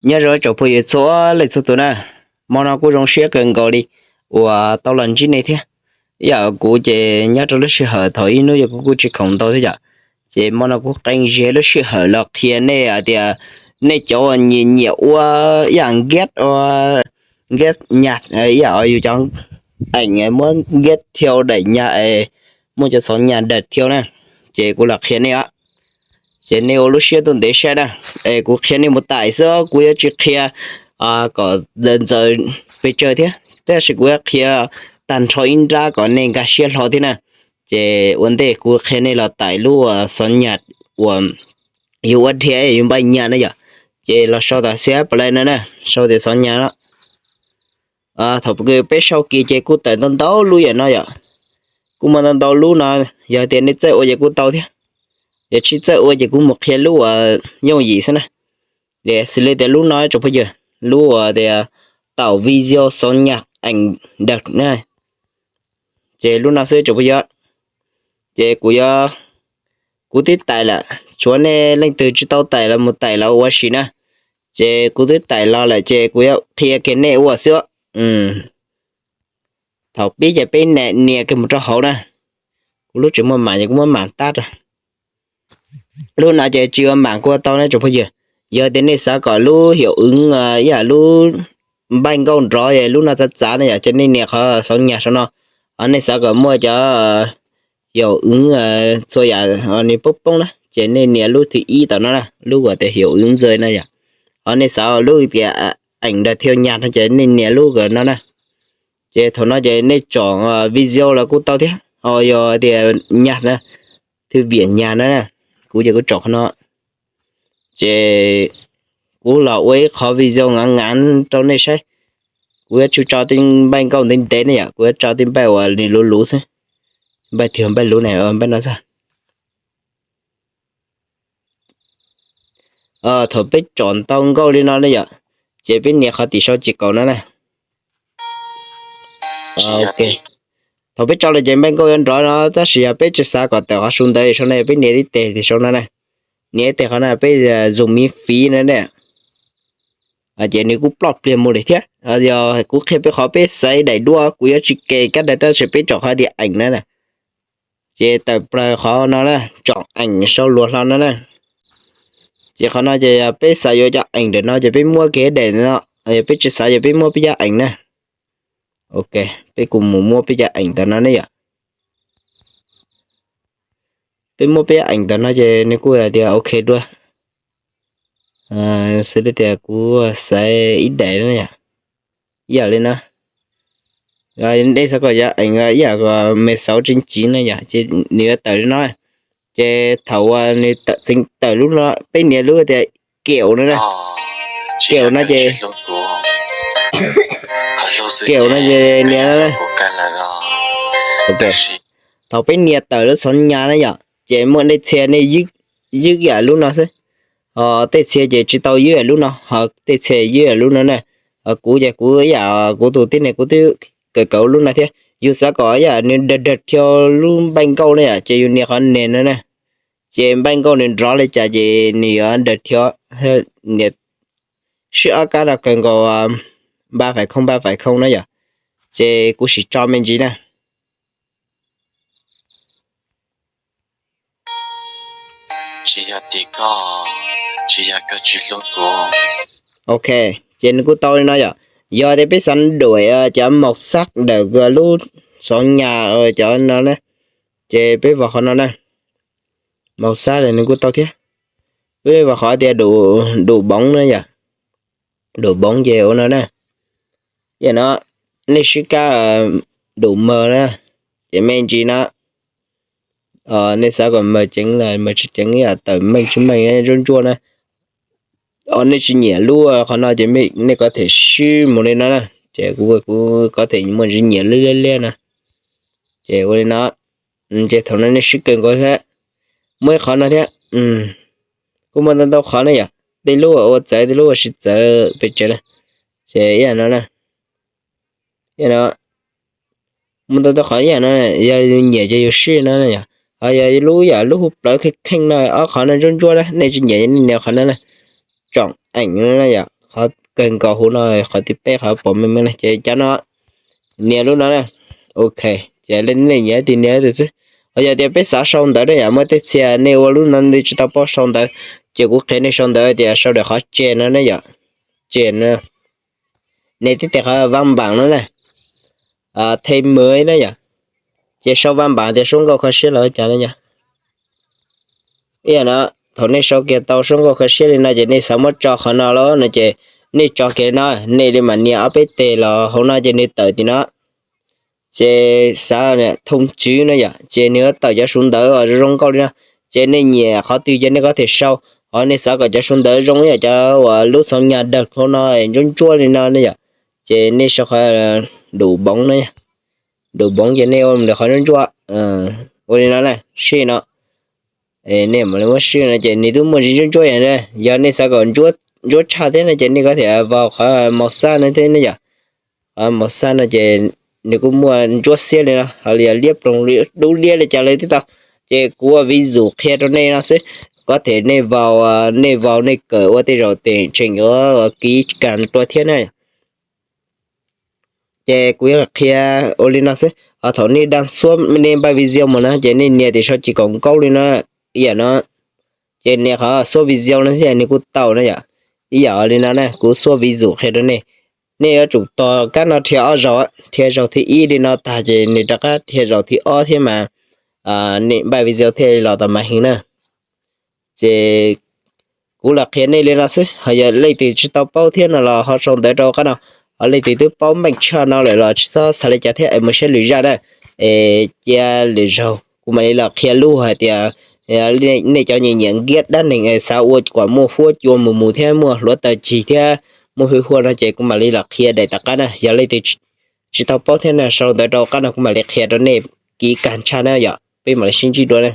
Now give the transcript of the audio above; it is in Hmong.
Nyob zoo tsoom phooj ywg txhua leej txhua tus na, hmo no kuj zoo siab kawg nkaus li uas tau los ntsib nej thiab. Ib yam kuv ces nyob rau lub sij hawm thaum ib hnub yog kuv kuj tsis khoom ntau thiab yom, ces hmo no kuv qee zig lub sij hawm los qhia nej hais tias nej cov uas nyiam nyiam ua ib yam nkiab ua nkiab nyag ib yam yus cov eem muab nkiab thiau daim nyag es muaj cov xov nyag daim thiau na, ces kuv los qhia nej os. Ces nej ua lub siab tuaj ntev saib na, es kuv qhia nej mus taim xwb, kuv yuav tsis qhia kom ntxaws ntxaws pes tsawg thiab, tab sis kuv yuav qhia tag nrho ib nrab kom nej nkag siab hlo thiab na. Ces ua ntej kuv qhia nej los taim lub uas xov nyag uas yus ua dhia yus npaij nyag na yom. Ces los sau tam xiab play no na, sau tias xov nyag no. Thaum peb sau kiag ces kuj tawm ntau ntau lub yam no yom. Kuj muaj ntau ntau lub no, yog tias nej txawj ua ces kuj tau thiab, yog tsis txawj ua ces kuv mus qhia lub uas yooj yim xwb na. Xws li tias lub no tsoom phooj ywg, lub uas tias taum video xov nyag eem dawm na, ces lub no xwb tsoom phooj ywg. Ces kuv yuav, kuv twb taim lawm, tshuav nej leej twg tsis tau taim los mus taim los ua si na. Ces kuv twb taim los lawm ces kuv yuav qhia kiag nej ua xwb. Thaum pib ces peb nias kiag mus rau hauv na. Kuv lub tsis muaj mam ces kuv muab mam tab rau. Lub no ces tsis ua mam kuj tau na tsoom phooj ywg. Yog tias nej xav kom lub hiaum wv ib yam lub npaij nkauj nrov lub no txav txav na yom, ces nej nias qhov xov nyag saum no. Ho nej xav kom muaj cov hiaum wv txhua yam nws poob poob na, ces nej nias lub thib ib tom no na, lub uas tias hiaum wv ntxawg no yom. Ho nej xav lub tias eem dawm thiau nyag no ces nej nias lub no na. Ces thaum no ces nej tsom video los kuj tau thiab, ho yog tias nyag na, thwj viam nyag na, kuv ces kuv tsom qhov no. Ces kuv los ua ib qhov video ngav ngav rau nej saib. Kuv yuav tsis tso tej npaij nkauj ntev ntev ne yom, kuv yuav tso tej npaij uas nws luv luv xwb. Npaij tiag npaij luv ne, npaij no xwb. Thaum peb tsom ntau nkauj li no ne yom, ces peb nias qhov tim sau ces kaum no na. Thaum peb tso lawm ces npaij nkauj yuav nrov no, tab sis yog peb tsis xav kom tawm qhov su ntawd sau no, peb nias ib teg tim sau no na. Nias ib teg qhov no peb zoom miv fiv no ne. Ces nws kuj ploj pliag mus li thiab. Yog kuv qhia peb qhov peb xaiv daim duab kuv yuav tsis ke kab daim tab sis peb tsom qhov tias eem na na. Ces tawm plaws qhov no na, tsom eem sau luag hlo no na. Ces qhov no ces peb xav yuav cov eem ntawm no ces peb muab kiag daim no, yog peb tsis xav ces peb muab peb cov eem na. Ok, peb kuj mus muab peb cov eem ntawm no ne yom. Peb muab peb cov eem ntawm no ces nws kuj hais tias ok dua. Xws li tias kuv xaiv ib daim no yom, ib yam li no. Nej xav kom yog eem ib yam kom me xauv tseem ceeb na yom, ces nws yuav tawm li no. Ces thaum uas nws tawm txeev tawm lub no peb nias lub tias kiaum no na. Kiaum no ces, kiaum no ces nias no. Thaum peb nias tawm lub xov nyas na yom, ces muaj tej txhia nej ywb yam lub no xwb. Ho tej txhia ces tsis tau ywb yam lub no, ho tej txhia ywb yam lub no na. Ho kuv ces kuv ib yam kuv tus tib neeg kuv twb kawm kawm lub no thiab. Yus xav kom ib yam nws dawg dawg thiab lub npaij nkauj na yom, ces yus nias qhov nes no na. Ces npaij nkauj nws nrov li cas ces nws yuav dawg thiab. Nias sib ob kab no kawg nkaus npa faim khooj npa faim khooj na yom. Ces kuv sim tso me ntsis na. Ok, ces nws kuj tau li no yom. Yog tias peb xav duam cov màu sắc ntawm lub xov nyas cov no na, ces peb vào qhov no na. Màu sắc nws kuj tau thiab. Peb vào qhov tias đủ bóng na yom. Đủ bóng ces ua no na. Yam no nej sib kab đủ màu na, ces me ntsis no. Nej xav kom màu ceev los màu tsis ceev, ib yam tawm meej tsis meej ntsuab ntsuab na. Nej tsis nyiam lub qhov no ces nej có thể sib mus li no na. Ces kuv, kuv có thể muaj ntsis nyiam lub liab liab no. Ces ua li no, ces thaum no nej sib kawg nkaus thiab. Muaj ib qhov no thiab, kuj muaj ntau ntau qhov ne yom. Tej lub ua txawv, tej lub ua tsis txawv pes tsawg na. Ces ib yam no na, muaj ntau ntau qhov ib yam no, yog yus nyiam ces yus sib no na yom. Ho yog lub yam lub hu plawv kheej kheej no, ob qhov no ntsuab ntsuab na, nej tsis nyiam nej nias qhov no na. Tsom eem no na yom, qhov kawg nkaus hauv no, qhov thib peb qhov pom meej meej na ces cov no nias lub no na. Ok, ces nej nyiam tus nias tus xwb. Ho yog tias peb xav sau ntawv ne yom, muaj tej txhia nej ua lub no nej tsis tau paub sau ntawv, ces kuv qhia nej sau ntawv tias sau daim qhov ces no ne yom, ces no, nej tib tes qhov vaj npaam no na, them mws na yom, ces sau vaj npaam tias suab nkauj kho siab los cas no yom. Ib yam no, thaum nej sau kiag tau suab nkauj kho siab li no ces nej xav muab tso qhov no los no ces nej tso kiag no, nej li mam nias ob peb tes los hauv no ces nws tawm tim no. Ces xav thoo tswv no yom, ces nws yuav tawm cov suav ntawv uas zoo nkauj li no, ces nej nyiam qhov twg ces nej có thể sau. Ho nej xav kom cov suav ntawv zoo ib yam cov uas lub xov nyas dawg hauv no ntsuab ntsuab li no ne yom, ces nej sau qhov đủ bốn no, đủ bốn ces nej ua mus qhov ntsuab ntsuab, ua li no na, sij no. Nej mam li muab sij no ces nws twb muaj ntsis ntsuab ntsuab yom. Yog nej xav kom ntsuab tshaj thiab no ces nej có thể vào qhov màu xanh no thiab ne yom. Qhov màu xanh no ces nws kuj muaj ntsuab xiab li no, ho li yog liab ploog dub liab li cas li twb tau. Ces kuv ua ví dụ qhia rau nej no xwb, có thể nej vào, nej vào nej kawm ua tej zaum tseem yuav ký càng tua thiab na. Ces kuv yuav qhia ua li no xwb, ho thaum nej đang suab nej npaj video mus no ces nej nias tim sau ces kaum nkaub li no, ib yam no, ces nias qhov suab video no xwb nws kuj tau na yom. Ib yam li no na, kuv suab ví dụ qhia rau nej. Nej yuav tsum tos kab no dhia ob zaug, dhia zaug thib ib li no tag ces nws rov qab dhia zaug thib ob thiab mas npaj video thiaj li los tau màn hình na. Ces kuv los qhia nej li no xwb, ho yog leej twg tsis tau paub thiab no los ho sau ntawv rau qab no. Ho leej twg twb paub meej tshaj no lawm los tsis txhob xav li cas thiab es mus saib lwm zaj na. Es cia lwm zaug kuv mam li los qhia lub hais tias nej cov nyiam nyiam nkiab dab neeg es xav ua kom muaj huab cua mus mus thiab muaj hluav taws cig thiab muaj hwj huaj no ces kuv mam li los qhia daim tom qab na. Yog leej twg tsis tau paub thiab no sau ntawv rau qab no kuv mam li qhia rau nej kỹ càng tshaj na yom. Peb mam li sib ntsib dua na.